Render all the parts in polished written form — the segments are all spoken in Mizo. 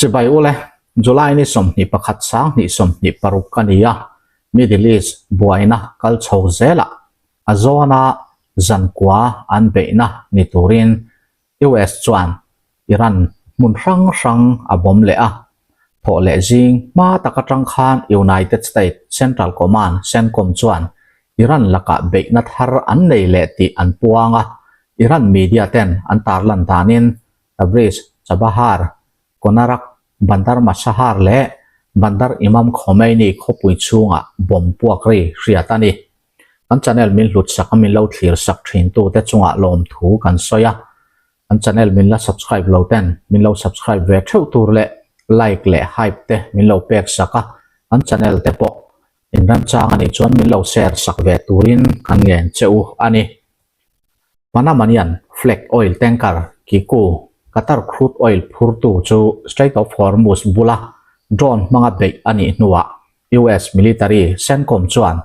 Chibai ule, July ni 21 2026 a ni a, Middle East buaina kal chho zelah a zawna zankua an beihna ni turin US chuan Iran hmun hrang hrang a bomb leh a, thawh leh zing hma tak atang khan United States Central Command, CENTCOM, chuan Iran lakah beihna thar an nei leh tih an puang a, Iran media ten an tarlan danin Tabriz, Chabahar, Konarak, Bandar Mashahar leh Bandar Imam Khomeini khawpui chhungah bomb puak ri hriat a ni. Kan channel min hlut sak a min lo thlir sak thin tu te chungah lawmthu kan sawi a, kan channel min la subscribe lo ten min lo subscribe ve theuh tur leh like leh hype te min lo pek sak a, kan channel te pawh inremchang a nih chuan min lo share sak ve turin kan ngen che u a ni. Panamanian flag oil tanker Kiku Qatar crude oil phurtu chu Strait of Hormuz bula drone hmanga beih a nih hnuah US military CENTCOM chuan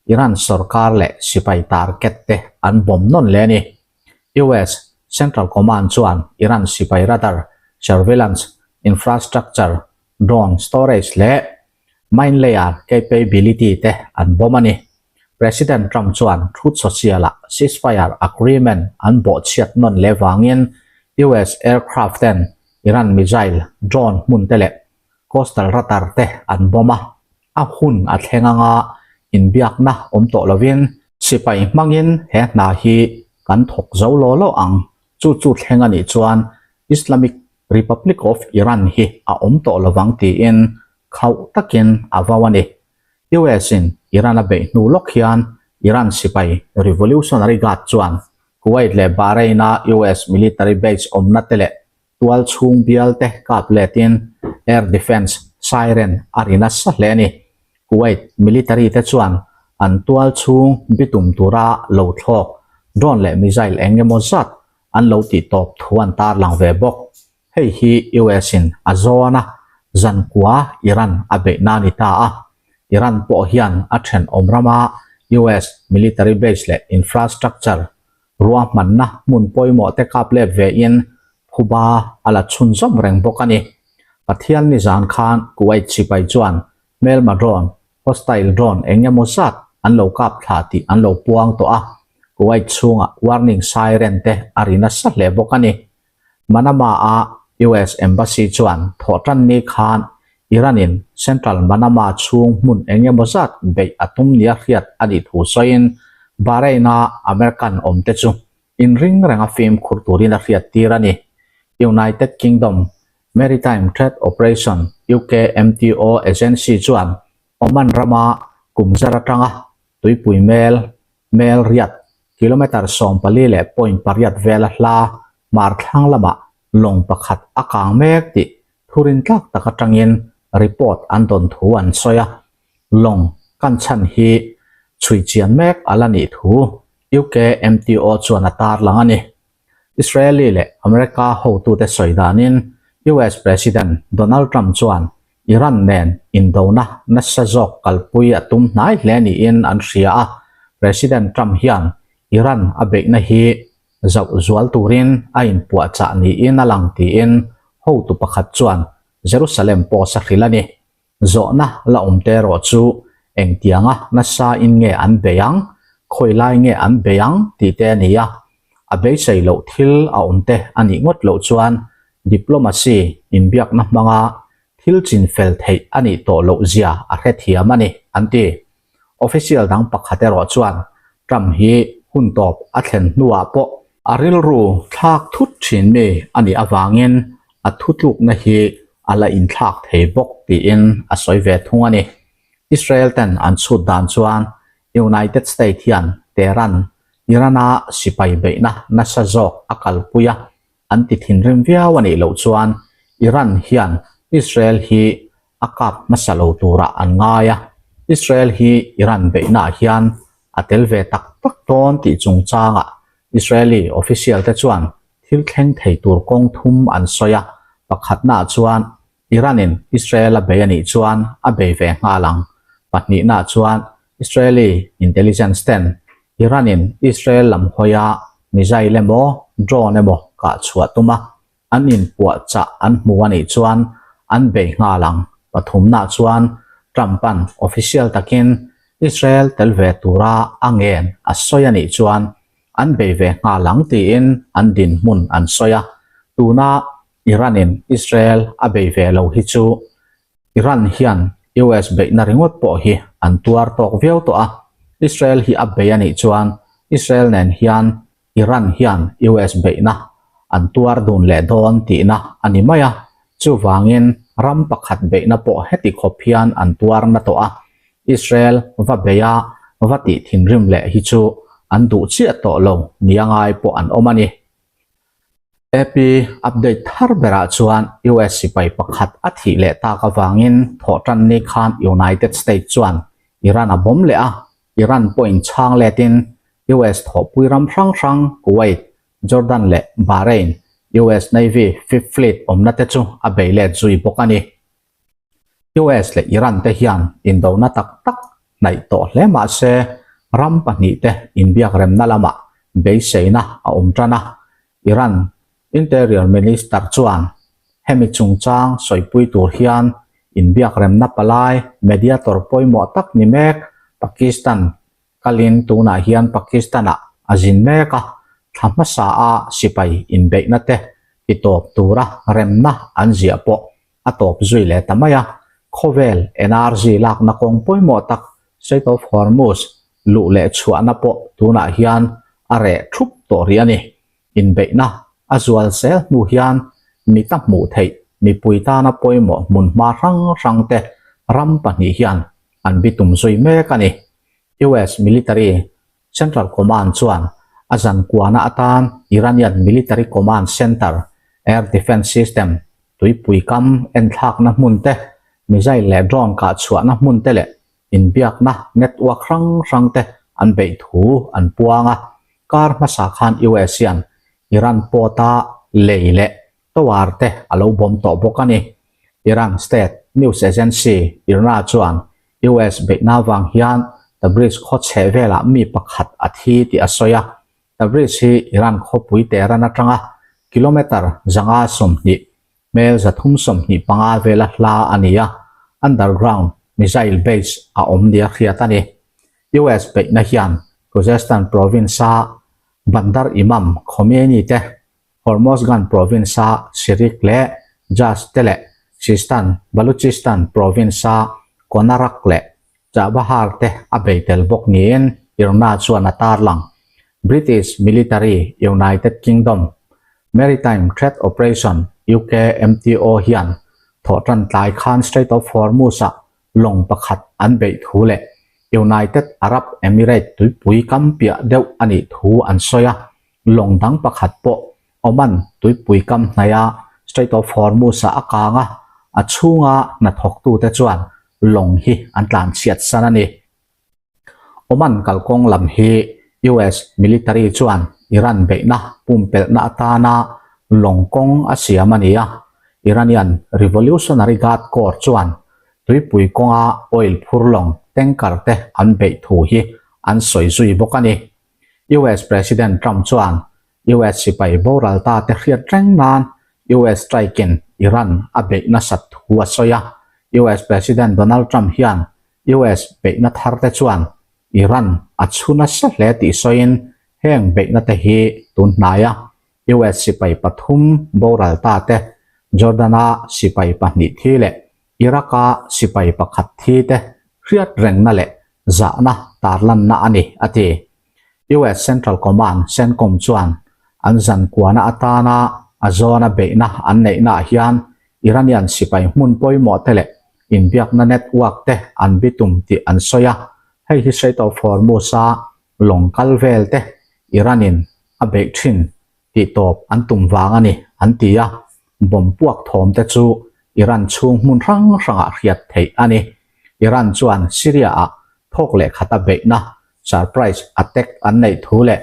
Iran sorkar leh sipai target te an bomb nawn leh a ni. US Central Command chuan Iran sipai radar, surveillance infrastructure, drone storage leh mine layer capability te an bomb a ni. President Trump chuan Truth Social-ah ceasefire agreement an bawhchhiat nawn leh vangin US aircraft ten Iran missile, drone hmun te leh coastal radar te an bomb a, a hun a thleng anga inbiakna awm tawh lovin sipai hmangin he hna hi kan thawk zo law law ang, chu chu thleng a nih chuan Islamic Republic of Iran hi a awm tawh lovang tiin khauh takin a vau a ni. US in Iran a beih hnu lawk hian Iran sipai Revolutionary Guard chuan Kuwait leh Bahrain a US military base awmna te leh tual chhung bial te kap letin air defence siren a ri nasa hle a ni. Kuwait military te chuan an tual chhung bitum tura lo thlawk drone leh missile eng emaw zat an lo tih tawp thu an tarlang ve bawk. Hei hi US in a zawn a, zankua Iran a beihna a ni ta a. Iran pawh hian a thenawm rama US military base leh infrastructure ruahmanna hmun pawimawh te kap let ve in phuba a la chhunzawm reng bawk a ni. Pathian nizan khan Kuwait sipai chuan hmelma drone, hostile drone eng emaw zat an lo kap thla tih an lo puang tawh a, Kuwait chhungah warning siren te a ri nasa hle bawk a ni. Manama-a US Embassy chuan thawhtanni khan Iran-in Central Manama chhung hmun eng emaw zat beih a tum nia hriat a nih thu sawiin Bahrain-a American awmte chu inring renga fimkhur turin a hriattir a ni. United Kingdom Maritime Trade Operation, UKMTO, agency chuan Oman rama kum zar atanga tuipui mel Mel riat, kilometre 14 leh point pariat vela hla hmar thlang lamah lawng pakhat a kang mek tih thurin tlak tak atangin report an dawn thu an sawi a. Lawng kan chhan hi chhui chian mek a la nih thu UKMTO chuan a tarlang a ni. Israeli leh America hotute sawi danin US President Donald Trump chuan Iran nen indona nasa zawk kalpui a tum hnai hle niin an hria a, President Trump hian Iran a beihna hi zauh zual turin a inpuahchah niin a lang tiin hotu pakhat chuan Jerusalem Post a hrilh a ni. Zawhna la awm te erawh chu engtianga nasa in nge an bei ang, khawi lai nge an bei ang tih te a ni a, a beisei loh thil a awm te a nih ngawt loh chuan diplomacy inbiakna hmanga thil chin fel theih a nih tawh loh zia a hrethiam a ni, an ti. Official dang pakhat erawh chuan Trump hi hun tawp a thlen hnuah pawh a rilru thlak thut thin mi a nih avangin a thutlukna hi a la inthlak thei bawk tiin a sawi ve thung a ni. Israel ten an chhut dan chuan United State hian Tehran, Iran-a sipai beihna nasa zawk a kalpui a, an ti thinrim viau a nih loh chuan Iran hian Israel hi a kap hmasa lo turah an ngai a, Israel hi Iran beihnaah hian a tel ve tak tak dawn tih chungchangah Israeli official te chuan thil thleng thei tur kawng thum an sawi a, pakhatnaah chuan Iran-in Israel a bei a nih chuan a bei ve nghal ang, pahnihnaah chuan Israeli intelligence ten Iran-in Israel lam hawia missile emaw drone emaw kah chhuah tum a, an inpuahchah an hmu a nih chuan an bei nghal ang. Pathumnaah chuan Trump-a'n official takin Israel tel ve tura a ngen a sawi a nih chuan an bei ve nghal ang tiin an dinhmun an sawi a. Tuna Iran-in Israel a bei ve lo hi chu Iran hian US beihna ringawt pawh hi an tuar tawk viau tawh a, Israel hi a bei a nih chuan Israel nen hian Iran hian US beihna an tuar dun leh dawn tihna a ni mai a, chuvangin ram pakhat beihna pawh heti khawp hian an tuar na tawh a, Israel va beia va tih thinrim leh hi chu an duh chiah tawh lo nia ngai pawh an awm a ni. AP update thar berah chuan US sipai pakhat a thih leh tak avangin thawhtanni khan United States chuan Iran a bawm leh a, Iran pawhin chhang letin US thawhpui ram hrang hrang Kuwait, Jordan leh Bahrain US Navy Fifth Fleet awmna te chu a bei let zui bawk a ni. US leh Iran te hian indona tak tak hnaih tawh hle mah se ram pahnihte inbiakremna lamah beiseina a awm tan a. Iran Interior Minister chuan hemi chungchang sawipui tur hian inbiakremna palai mediator pawimawh tak ni mek Pakistan kalin tunah hian Pakistan-ah a zin mek a, thla hmasa a sipai inbeihna te titawp tura remna an ziah pawh a tawp zui leh ta mai a, khawvel energy lakna kawng pawimawh tak Strait of Hormuz luh leh chhuahna pawh tunah hian a reh thup tawh rih a ni. Inbeihna a zual zel hnu hian mita hmuh theih mipui tana pawimawh hmunhma hrang hrang te ram pahnih hian an bitum zui mek a ni. US military Central Command chuan a zankuana atan Iranian Military Command Center, Air Defense System, tuipui kam enthlakna hmun te, missile leh drone kah chhuahna hmun te leh inbiakna network hrang hrang te an beih thu an puang a. Kar hmasa khan US hian Iran port-a lei leh tower te a lo bawm tawh bawk a ni. Iran state news agency IRNA chuan US beihna vang hian Tabriz khaw chheh velah mi pakhat a thi tih a sawi a. Tabriz hi Iran khawpui Tehran atanga kilometre 120, mel 325 vela hla a ni a, underground missile base a awm nia hriat a ni. US beihna hian Khuzestan province-a Bandar Imam Khomeini te Hormozgan province-a Sirik leh Jaz te leh Sistan, Baluchistan province-a Konarak leh Chabahar te a bei tel bawk niin IRNA chuan a tarlang. British Military United Kingdom Maritime Threat Operation, UKMTO, hian thawhtan tlai khan Strait of Hormuz-ah lawng pakhat an beih thu leh United Arab Emirate tuipui kam piah deuh a nih thu an sawi a. Lawng dang pakhat pawh Oman tuipui kam hnaia Strait of Hormuz-ah a kang a, a chhunga hnathawktute chuan lawng hi an tlanchhiat san a ni. Oman kalkawng lam hi US military chuan Iran beihna pumpelhna atana lawng kawng a siam a ni a, Iranian Revolutionary Guard Corps chuan tuipui kawnga oil phur lawng tanker te an beih thu hi an sawi zui bawk a ni. US President Trump chuan US sipai boral ta te hriat reng nan US strike-in Iran a beih nasat thu a sawi a. US President Donald Trump hian US beihna thar te chuan Iran a chhu nasa hle tih sawiin heng beihna te hi tun hnaia US sipai pathum boral ta te, Jordan-a sipai pahnih thi leh Iraq-a sipai pakhat thi te hriat rengna leh zahna tarlanna a ni, a ti. US Central Command, CENTCOM, chuan an zankuana atana a zawna beihna an neihnaah hian Iranian sipai hmun pawimawh te leh inbiakna network te an bitum tih an sawi a, hei hi Strait of Hormuz-a lawng kal vel te Iran-in a beih thin tih tawp an tum vang a ni, an ti a, bomb puak thawm te chu Iran chhung hmun hrang hrangah hriat theih a ni. Iran chuan Syria-ah thawk leh khata beihna, surprise attack, an neih thu leh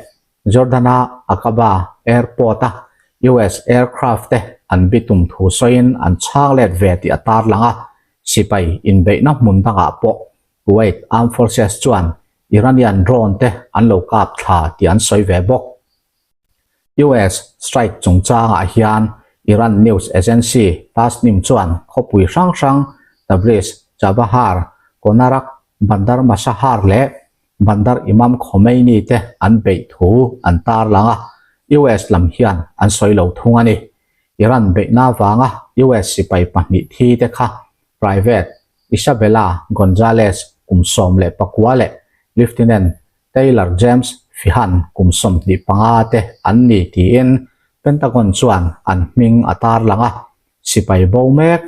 Jordan-a Aqaba Airport-a US aircraft te an bitum thu sawiin an chhang let ve tih a tarlang a, sipai inbeihna hmun dangah pawh Kuwait Armed Forces chuan Iranian drone te an lo kap thla tih an sawi ve bawk. US strike chungchangah hian Iran news agency Tasnim chuan khawpui hrang hrang Tabriz, Chabahar, Konarak, Bandar Mashahar leh Bandar Imam Khomeini te an beih thu an tarlang a, US lam hian an sawi lo thung a ni. Iran beihna avanga US sipai pahnih thi te kha Private Isabella Gonzalez kum 14 leh Lieutenant Taylor James Feehan kum 25 te an ni tiin Pentagon chuan an hming a tarlang a, sipai bo mek,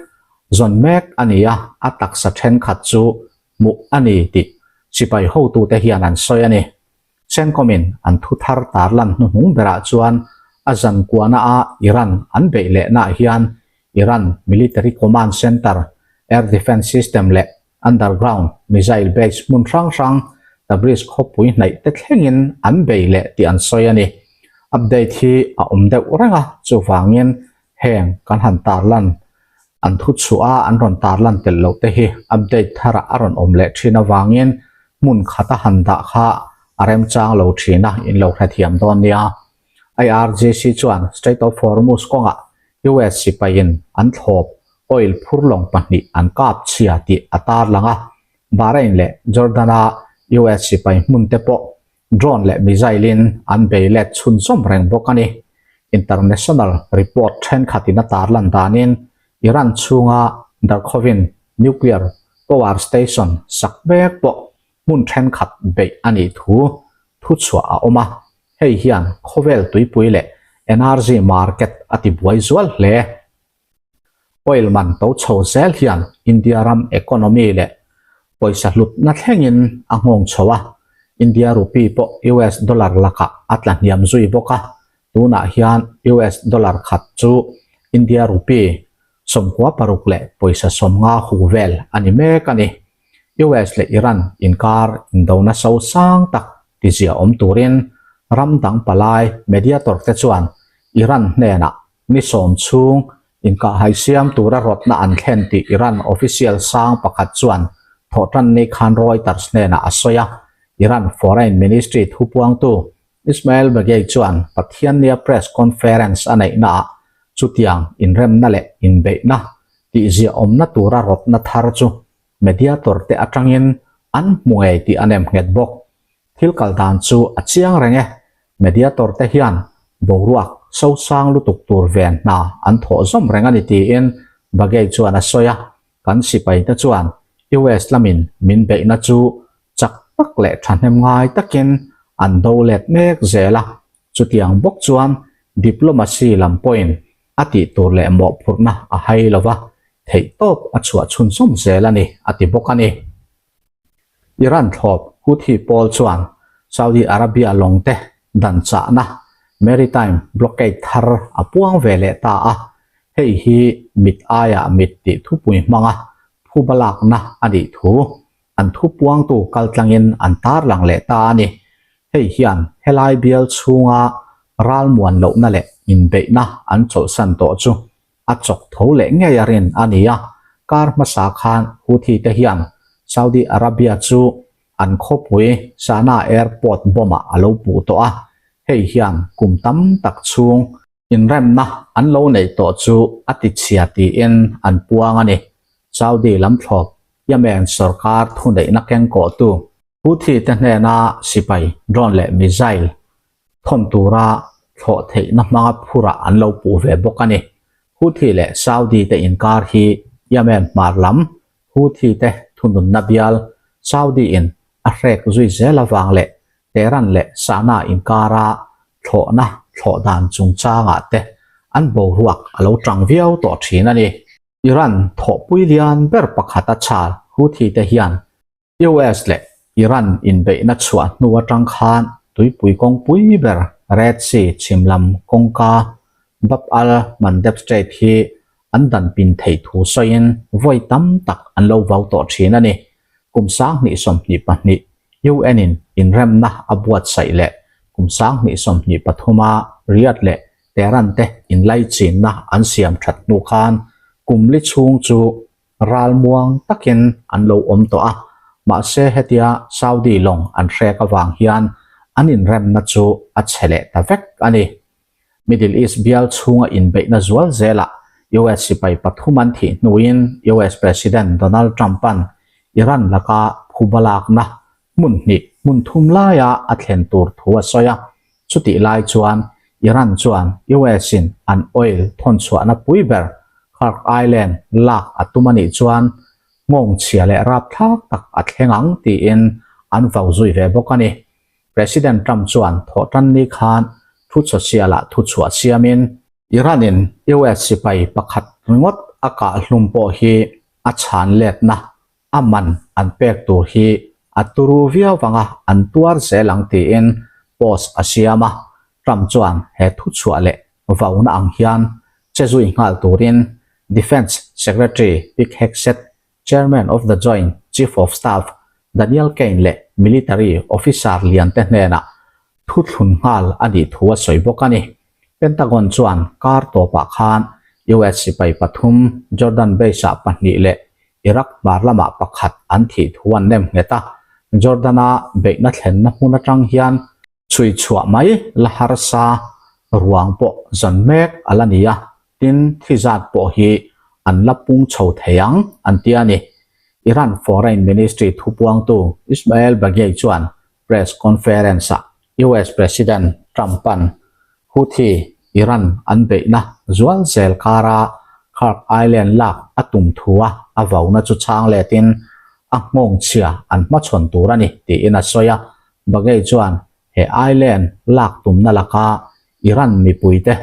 zawn mek a ni a, a taksa thenkhat chu hmuh a ni tih sipai hotute hian an sawi a ni. CENTCOM-in an thu thar tarlan hnuhnung berah chuan a zan kuahna-a Iran an beih lehnaah hian Iran Military Command Center, Air Defence System leh Underground Missile Base hmun hrang hrang Tabriz khawpui hnaih te thlengin an bei leh tih an sawi a ni. Update hi a awm deuh reng a, chuvangin heng kan han tarlan an thu chhuah a an rawn tarlan tel loh te hi update tharah a rawn awm leh thin avangin hmun khata han dah kha a remchang lo thin a, in lo hrethiam dawn nia. IRGC chuan Strait of Hormuz kawngah US sipaiin an thlawp oil phur lawng pahnih an kap chhia tih a tarlang a, Bahrain leh Jordan-a US sipai hmun te pawh drone leh missile-in an bei let chhunzawm reng bawk a ni. International report thenkhatin a tarlan danin Iran chhunga Darkhovin nuclear power station sak mek pawh hmun thenkhat beih a nih thu thuchhuah a awm a, hei hian khawvel tuipui leh energy market a tibuai zual hle. Oil man to chho zel hian India ram economy leh pawisa hlutna thlengin a nghawng chho a, India rupee pawh US dollar lakah a tla hniam zui bawk a, tunah hian US dollar khat chu India rupee 96 leh pawisa 50 hu vel a ni mek a ni. US leh Iran inkar indona so sang tak tizia awm turin ram dang palai mediator te chuan Iran hnenah ni sawm chhung inkahhai siam tura rawtna an thlen tih Iran official sang pakhat chuan thawhtanni khan Reuters hnenah a sawi a, Iran Foreign Ministry thupuangtu Ismail Baghaei chuan Pathiannia press conference a neihnaah chutiang inremna leh inbeihna tihziah awmna tura rawtna thar chu mediator te atangin an hmu ngei tih a nem nghet bawk. Thil kal dan chu a chiang reng e, mediator te hian boruak sosang lutuk tur ven hna an thawh zawm reng a ni tiin Baghaei chuan a sawi a, kan sipai te chuan US lamin min beihna chu chak tak leh thahnem ngai takin an do let mek zel a, chutiang bawk chuan diplomacy lam pawhin a tih tur leh mawhphurhna a hai lo va, theihtawp a chhuah chhunzawm zel a ni, a ti bawk a ni. Iran thlawp Houthi pawl chuan Saudi Arabia lawng te dan chahna maritime blockade thar a puang ve leh ta a, hei hi mit aiah mit tih thupui hmanga phuba lakna a nih thu an thupuangtu kaltlangin an tarlang leh ta a ni. Hei hian helai bial chhunga ralmuan lohna leh inbeihna an chawlhsan tawh chu a chawk tho leh ngei a rin a ni a, kar hmasa khan Houthi te hian Saudi Arabia chu an khawpui Sanaa airport bomb ah a lo puh tawh a, hei hian kum tam tak chhung inremna an lo neih tawh chu a ti chhia tiin an puang a ni. Saudi lam thlawp Yemen sorkar thuneihna kengkawhtu Houthi te hnena sipai drone leh missile thawn tura thlawh theihna hmanga phurah an lo puh ve bawk a ni. Houthi leh Saudi te inkar hi Yemen hmar lam Houthi te thununna bial Saudi in a hrek zui zel avang leh Tehran leh Sanaa inkara thlawhna thlawh dan chungchangah te an boruak a lo tang viau tawh thin a ni. Iran thawhpui lian ber pakhat a chhal Houthi te hian US leh Iran inbeihna chhuah hnu atang khan tuipui kawngpui ber Red Sea chhim lam kawngka Bab al-Mandeb Strait hi an dan pin theih thu sawiin vawi tam tak an lo vau tawh thin a ni. Kum 2022 UN-in inremna a buatsaih leh kum 2023-a Riyadh leh Tehran te inlaichinna an siam that hnu khan kum li chhung chu Ralmuang takin an lo awm tawh a, mahse hetia Saudi lawng an hrek avang hian an inremna chu a chhe leh ta vek a ni. Middle East bial chhunga inbeihna zual zelah US sipai pathum an thih hnuin US President Donald Trump-a'n Iran laka phuba lakna hmun hnih hmun thum laia a thlen tur thu a sawi a. Chutih lai chuan Iran chuan US-in an oil thawnchhuahna pui ber Kharg Island lak a tum a nih chuan nghawng chhia leh rapthlak tak a thleng ang tiin an vau zui ve bawk a ni. President Trump chuan thawhtanni khan thu chawsialah thuchhuah siamin, Iran-in US sipai pakhat ringawt a kah hlum pawh hi a chhan letna a man an pek tur hi a turu viau vanga an tuar zel ang tiin post a siam a. Trump chuan he thuchhuah leh vauna ang hian che zui nghal turin Defence Secretary Pete Hegseth Chairman of the Joint Chief of Staff Daniel Caine leh military officer liante hnenah thuthlun nghal a nih thu a sawi bawk a ni. Pentagon chuan kar tawpah khan US sipai pathum, Jordan base-ah pahnih leh Iraq hmar lamah pakhat an thih thu an nem nghet a. Jordan-a beihna thlenna hmun atang hian Chhui chhuah mai la harsa ruang pawh zan mek a la ni a, tin thi zat pawh hi an la pung chho thei ang an ti a ni. Iran Foreign Ministry thupuangtu Ismail Baghaei chuan press conference-ah US President Trump-a'n Houthi Iran an beihna zual zel kara Kharg Island lak a tum thua a vauna chu chhang letin a nghawng chhia an hmachhawn tur a ni tiin a sawi a, Baghaei chuan he island lak tumna laka Iran mipuite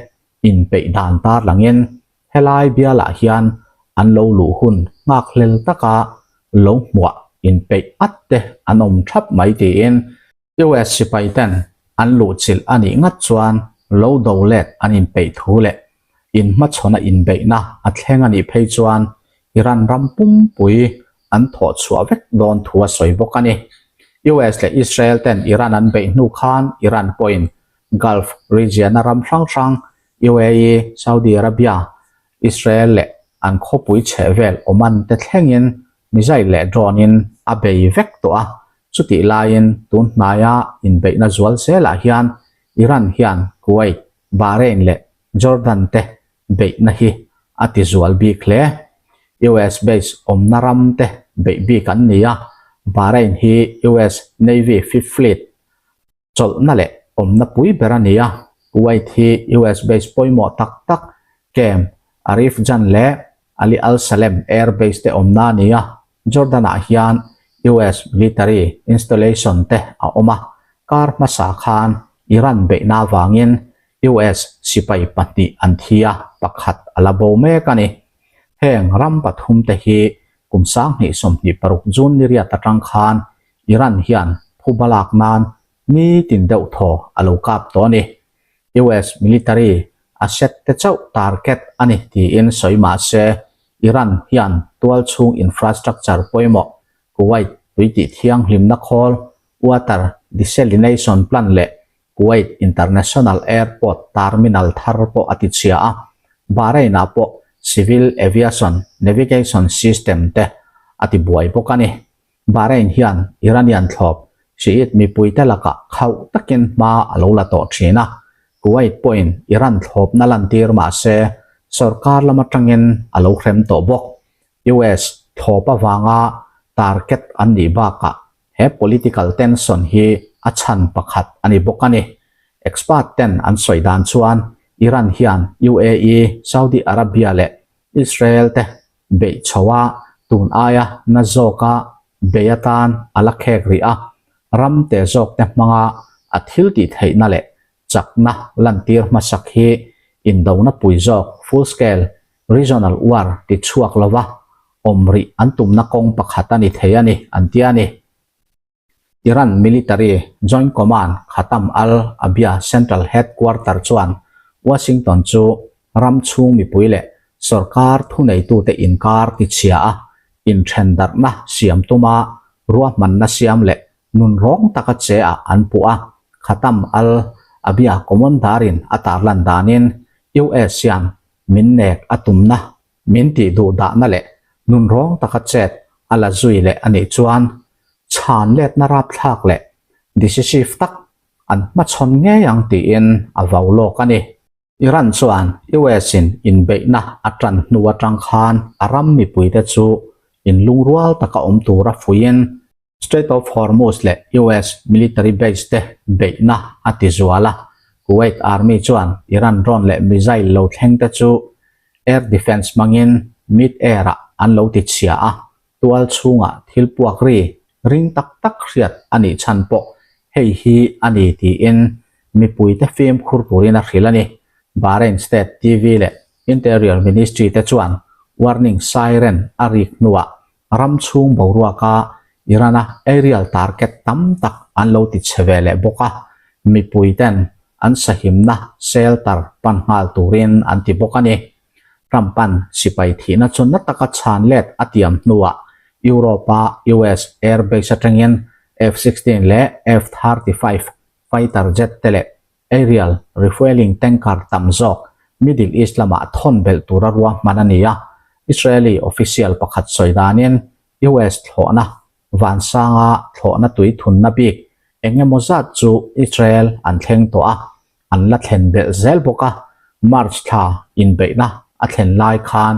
inpeih dan tarlangin helai bialah hian an lo luh hun nghakhlel taka lo hmuah inpeih at te an awm thap mai tiin US sipai ten an luhchilh a nih ngat chuan lo do let an inpeih thu leh inhmachhawna inbeihna a thleng a nih phei chuan Iran ram pumpui an thawh chhuah vek dawn thu a sawi bawk a ni. US leh Israel ten Iran an beih hnu khan Iran pawhin Gulf region-a ram hrang hrang UAE, Saudi Arabia, Israel leh an khawpui chhehvel Oman te thlengin missile leh drone-in a bei vek tawh a. Chutih laiin tun hnaia inbeihna zual zelah hian Iran hian Kuwait, Bahrain leh Jordan te beihna hi a ti zual bik hle. US base awmna ram te beih bik an ni a, Bahrain hi US Navy Fifth Fleet chawlhna leh awmna pui ber a ni a, Kuwait hi US base pawimawh tak tak Camp Arifjan leh Ali Al Salem Air Base te awmna a ni a, Jordan-ah hian US military installation te a awm a, kar hmasa khan Iran beihna avangin US sipai pahnih an thi a, pakhat a la bo mek a ni. Heng ram pathum te hi kum 2026 June ni riat atang khan Iran hian phuba lak nan nitin deuh thaw a lo kap tawh a ni. US military asset te chauh target a ni tiin sawi mah se Iran hian tual chhung infrastructure pawimawh Kuwait tui tih thianghlimna khawl, water desalination plant leh Kuwait International Airport terminal thar pawh a tichhia a, Bahrain-ah pawh civil aviation navigation system te a tibuai bawk a ni. Bahrain hian Iranian thlawp Shiite mipuite lakah khauh takin hma a lo la tawh thin a, Kuwait pawhin Iran thlawpna lantir mah se sorkar lam atangin a lo hrem tawh bawk. US thlawp avanga target an nih bakah he political tension hi a chhan pakhat a ni bawk a ni. Expert ten an sawi dan chuan Iran hian UAE, Saudi Arabia leh Israel te beih chho a, tun aia na zawka bei atan a la khek rih a, ram te zawk te hmanga a thil tih theihna leh chakna lantir hmasak hi indona pui zawk full scale regional war ti chhuak lova awm rih an tumna kawng pakhat a ni thei a ni an ti a ni. Iran military Joint Command Khatam al-Abia Central Headquarter chuan Washington chu ram chhung mipui leh sorkar thuneitute inkar tichhia a, inthendarhna siam tuma ruahmanna siam leh nunrawng taka che ah an puh a. Khatam al-Abia Commander-in a tarlan danin US hian min nek a tumna Min tih duh dahna leh nunrawng taka chet a la zui leh a nih chuan chhan letna rapthlak leh decisive tak an hmachhawn ngei ang tiin a vau lawk a ni. Iran chuan US-in inbeihna a tan hnu atang khan a ram mipuite chu inlungrual taka awm tura fuiin Strait of Hormuz leh US military base te beihna a ti zual a. Kuwait Army chuan Iran drone leh missile lo thleng te chu air defence hmangin mid-air-ah an lo ti chhia a, tual chhungah thil puak ri ring tak tak hriat a nih chhan pawh hei hi a ni tiin mipuite fimkhur turin a hrilh a ni. Bahrain State TV leh Interior Ministry te chuan warning siren a rik hnuah ram chhung boruaka Iran-a aerial target tam tak an lo ti chhe ve leh bawk a, mipuiten an sahimna shelter pan nghal turin an ti bawk a ni. Trump-a'n sipai thihna chu na taka chhan let a tiam hnuah Europe-a US air base atangin F-16 leh F-35 fighter jet te leh aerial refuelling tanker tam zawk Middle East lamah thawn belh tura ruahman a ni a. Israeli official pakhat sawi danin US thlawhna vansanga thlawhna tui thunna bik eng emaw zat chu Israel an thleng tawh a, an la thlen belh zel bawk a, March thla inbeihna a thlen lai khan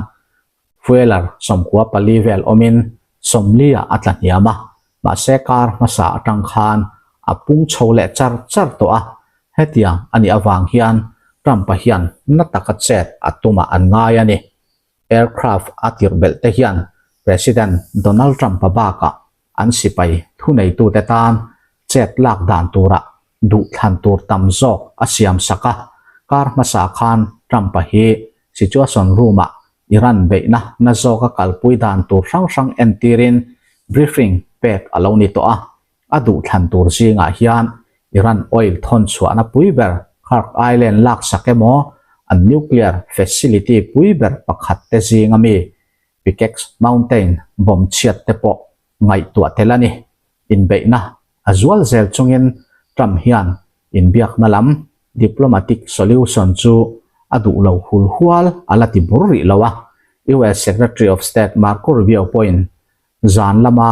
fueler 94 vel awmin 40 ah a tla hniam a, mahse kar hmasa atang khan a pung chho leh char char tawh a, hetiang a nih avang hian Trump-a hian na taka chet a tumah an ngai a ni. Aircraft a tirh belh te hian President Donald Trump-a bakah an sipai thuneitute tan chet lak dan turah duhthlan tur tam zawk a siam sak a, kar hmasa khan Trump-a hi Situation Room-ah Iran beihna na zawka kalpui dan tur hrang hrang entirin briefing pek a lo ni tawh a, a duhthlan tur zingah hian Iran oil thawn chhuahna pui ber Kharg Island laksak emaw an nuclear facility pui ber pakhat te zinga mi Pickaxe Mountain bomb chhiat te pawh ngaihtuah tel a ni. Inbeihna a zual zel chungin Trump hian inbiakna lam diplomatic solution chu a duh lo hul hual a la ti bur rih lo a, US Secretary of State Marco Rubio pawhin zan lama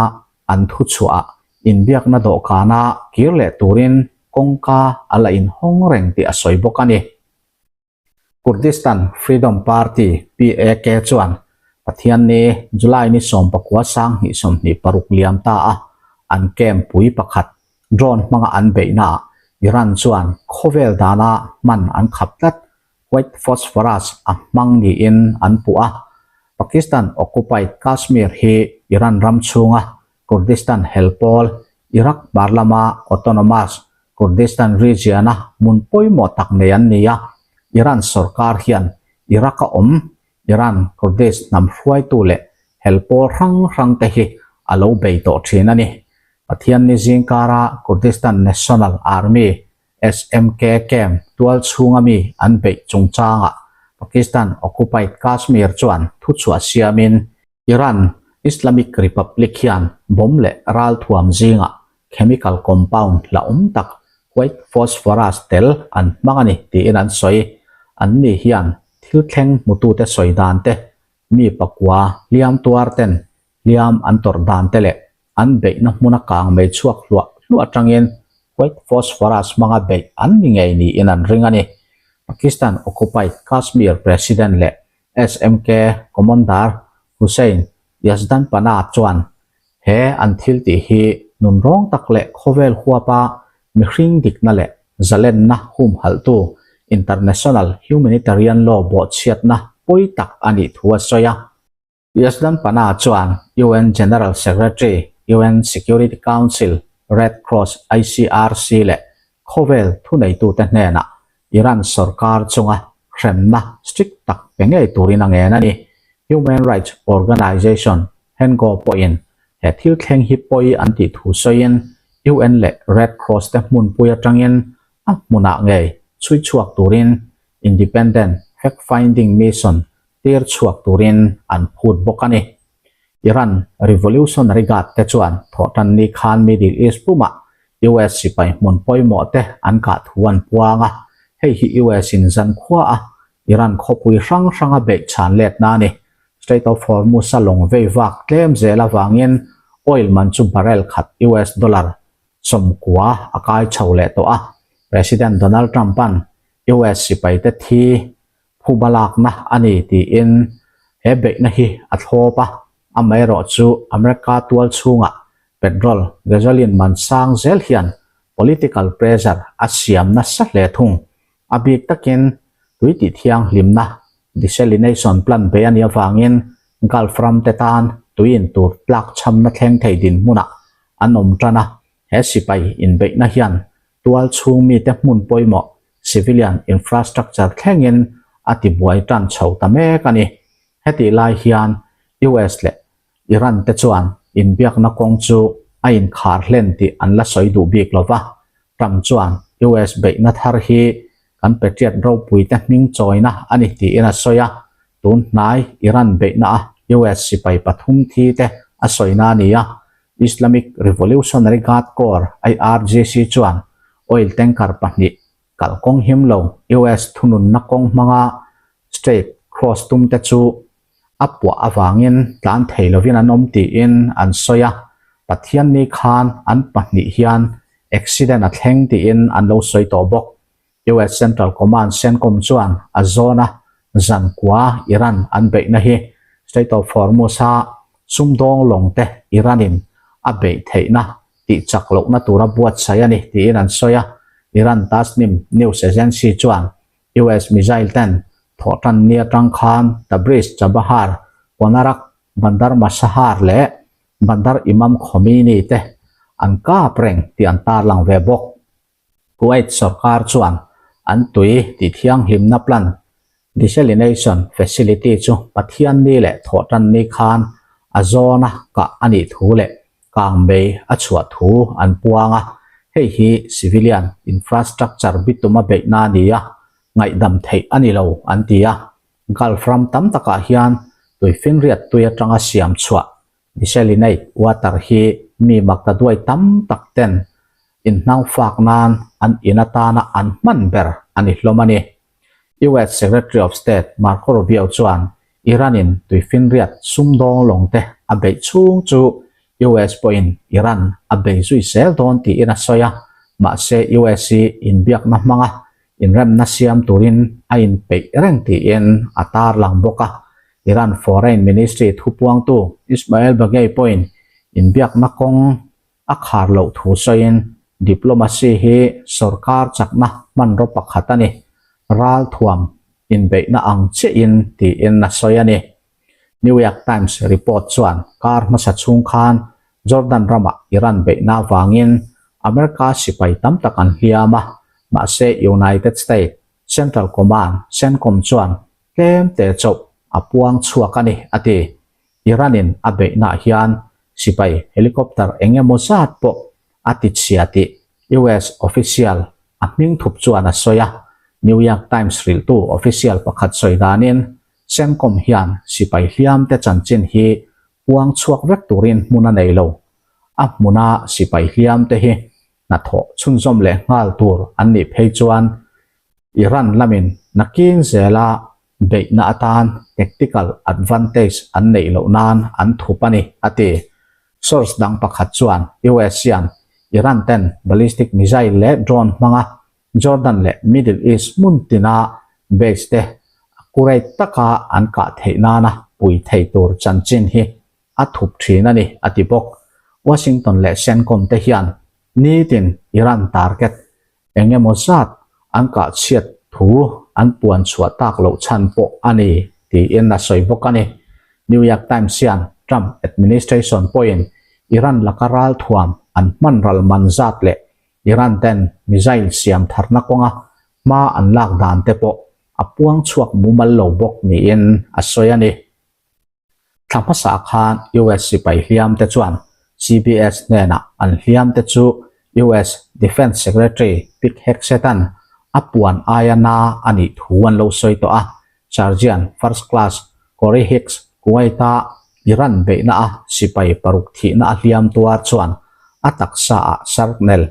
an thuchhuah inbiakna dawhkana kir leh turin kawngka a la inhawng reng tih a sawi bawk a ni. Kurdistan Freedom Party, PAK, chuan Pathianni July ni 19 2026 liam ta a an camp pui pakhat drone hmanga an beihnaah Iran chuan khawvel dana hman an khap tlat white phosphorus a hmang niin an puh a. Pakistan occupied Kashmir hi Iran ram chhunga Kurdistan hel pawl, Iraq hmar lama autonomous Kurdistan region-a hmun pawimawh tak nei an ni a, Iran sorkar hian Iraq-a awm Iran Kurdish hnam hruaitu leh hel pawl hrang hrang te hi a lo bei tawh thin a ni. Pathianni zingkara Kurdistan National Army, SMK, camp tual chhunga mi an beih chungchangah Pakistan occupied Kashmir chuan thuchhuah siamin Iran Islamic Republic hian bomb leh ralthuam zingah chemical compound hlauhawm tak white phosphorus tel an hmang a ni tiin an sawi. Anni hian thil thleng hmutute sawi dan te, mi pakua hliam tuar ten hliam an tawrh dan te leh an beihna hmuna kang mei chhuak hluah hluah atangin white phosphorus hmanga beih an ni ngei niin an ring a ni. Pakistan occupied Kashmir President leh SMK Commander Hussain Yazdanpanah chuan he an thil tih hi nunrawng tak leh khawvel huapa mihring dikna leh zalenna humhalhtu international humanitarian law bawhchhiatna pawi tak a nih thu a sawi a. Yazdanpanah chuan UN General Secretary, UN Security Council, Red Cross, ICRC leh khawvel thuneitute hnenah Iran sorkar chunga hremna strict tak pe ngei turin a ngen a ni. Human Rights Organization, HENGO, pawhin he thil thleng hi pawi an tih thu sawiin UN leh Red Cross te hmunpui atangin a hmunah ngei chhui chhuak turin Independent Fact-Finding Mission tir chhuak turin an phut bawk a ni. Iran Revolutionary Guard te chuan thawhtanni khan Middle East pumah US sipai hmun pawimawh te an kah thu an puang a, hei hi US in zankhua a Iran khawpui hrang hranga beih chhan letna a ni. Strait of Hormuz a lawng vei vak tlem zel avangin oil man chu barrel khat US dollar 90 a kai chho leh tawh a, President Donald Trump-a'n. US sipaite thi phuba lakna a ni tiin he beihna hi a thlawp a, amaherawhchu America tual chhungah petrol, gasoline man sang zel hian political pressure a siam nasa hle thung. A bik takin tui tih thianghlimna desalination plant bei a nih avangin Gulf ramte tan tui in tur tlak chhamna thleng thei dinhmunah an awm tan a, he sipai inbeihna hian tual chhung mite hmun pawimawh civilian infrastructure thlengin a tibuai tan chho ta mek a ni. Hetih lai hian US leh Iran te chuan inbiakna kawng chu a inkhar hlen tih an la sawi duh bik lo va, Trump chuan US beihna thar hi kan Patriot ropuite hming chawina a ni tiin a sawi a, tun hnai Iran beihna a US sipai pathum thi te a sawina a ni a, Islamic Revolutionary Guard Corps, IRGC, chuan oil tanker pahnih kalkawng him lo US thununna kawng hmanga Strait cross tum te chu a puah avangin tlan thei lovin an awm tiin an sawi a, Pathianni khan an pahnih hian accident a thleng tiin an lo sawi tawh bawk. US Central Command, CENTCOM, chuan a zawna zankua Iran an beihna hi Strait of Hormuz-a sumdawng lawng te Iran-in a beih theihna tih chak lohna tura buatsaih a ni tiin an sawi a, Iran Tasnim news agency chuan US missile ten thawhtan ni atang khan Tabriz, Chabahar, Konarak, Bandar Masahar leh Bandar Imam Khomeini te an kap reng tih an tarlang ve bawk. Kuwait sorkar chuan an tui tih thianghlimna plant, desalination facility, chu Pathianni leh thawhtanni khan a zawna kah a nih thu leh kangmei a chhuah thu an puang a, hei hi civilian infrastructure bituma beihna a ni a, ngaihdam theih a ni lo an ti a. Gulf ram tam takah hian tuifinriat tui atanga siam chhuah desalinate water hi mi maktaduai tam tak ten inhnang fak nan an in atana an hman ber a ni hlawm a ni. US Secretary of State Marco Rubio chuan Iran-in tuifinriat sumdawng lawng te a beih chhung chu US pawhin Iran a bei zui zel dawn tiin a sawi a, mahse US hi inbiakna hmanga inremna siam turin a inpeih reng tiin a tarlang bawk a. Iran Foreign Ministry thupuangtu Ismail Baghaei pawhin inbiakna kawng a khar loh thu sawiin diplomacy hi sorkar chakna hmanraw pakhat a ni, ralthuam inbeihna ang chiahin tiin a sawi a ni. New York Times report chuan kar hmasa chhung khan Jordan ramah Iran beihna avangin America sipai tam tak an hliam a, mahse United States Central Command, CENTCOM, chuan tlem te chauh a puang chhuak a ni, a ti. Iran-in a beihnaah hian sipai helicopter eng emaw zat pawh a ti chhia tih US official a hming thup chuan a sawi a. New York Times hrilhtu official pakhat sawi danin CENTCOM hian sipai hliamte chanchin hi puang chhuak vek turin hmun a nei lo. A hmuna sipai hliamte hi hnathawh chhunzawm leh nghal tur an nih phei chuan Iran lamin nakin zela beihna atan tactical advantage an neih loh nan an thup a ni, a ti. Source dang pakhat chuan US hian Iran ten ballistic missile leh drone hmanga Jordan leh Middle East hmun tina base te accurate taka an kah theih nana pui thei tur chanchin hi a thup thin a ni, a ti bawk. Washington leh CENTCOM te hian nitin Iran target Eng emaw zat an kah chhiat thu an puan chhuah tak loh chhan pawh a ni tiin a sawi bawk a ni. New York Times hian Trump administration pawhin Iran laka ralthuam an hman ral man zat leh Iran ten missile siam tharna kawnga hma an lak dan te pawh a puang chhuak mumal lo bawk niin a sawi a ni. Thla hmasa khan US sipai hliam te chuan CBS hnenah an hliam te chu US Defence Secretary Pete Hegseth-a'n a puan aia na a nih thu an lo sawi tawh a. Sergeant First Class Corey Hicks Kuwait-a Iran beihna a sipai paruk thihna a hliam tuar chuan a taksa ah shrapnel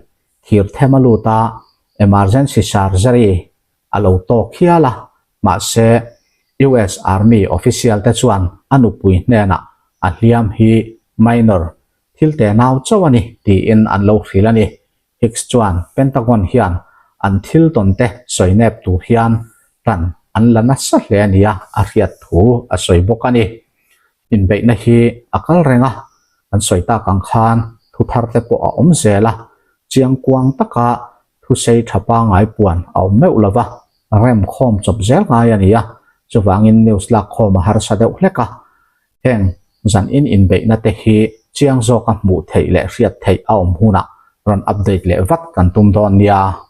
thir them a lut a, emergency surgery a lo tawk hial a, mahse US Army official te chuan a nupui hnenah a hliam hi minor thil te nau chauh a ni tiin an lo hrilh a ni. Hicks chuan Pentagon hian an thil tawn te sawi nep tur hian tan an la nasa hle a nia a hriat thu a sawi bawk a ni. Inbeihna hi a kal reng a, kan sawi tak ang khan thu thar te pawh a awm zel a, chiangkuang taka thusei tha pangai puan a awm meuh lo va, rem khawm chawp zel ngai a ni a, chuvangin news lak khawm a harsa deuh hlek a. Heng zan in inbeihna te hi chiang zawka hmuh theih leh hriat theih a awm hunah rawn update leh vat kan tum dawn nia.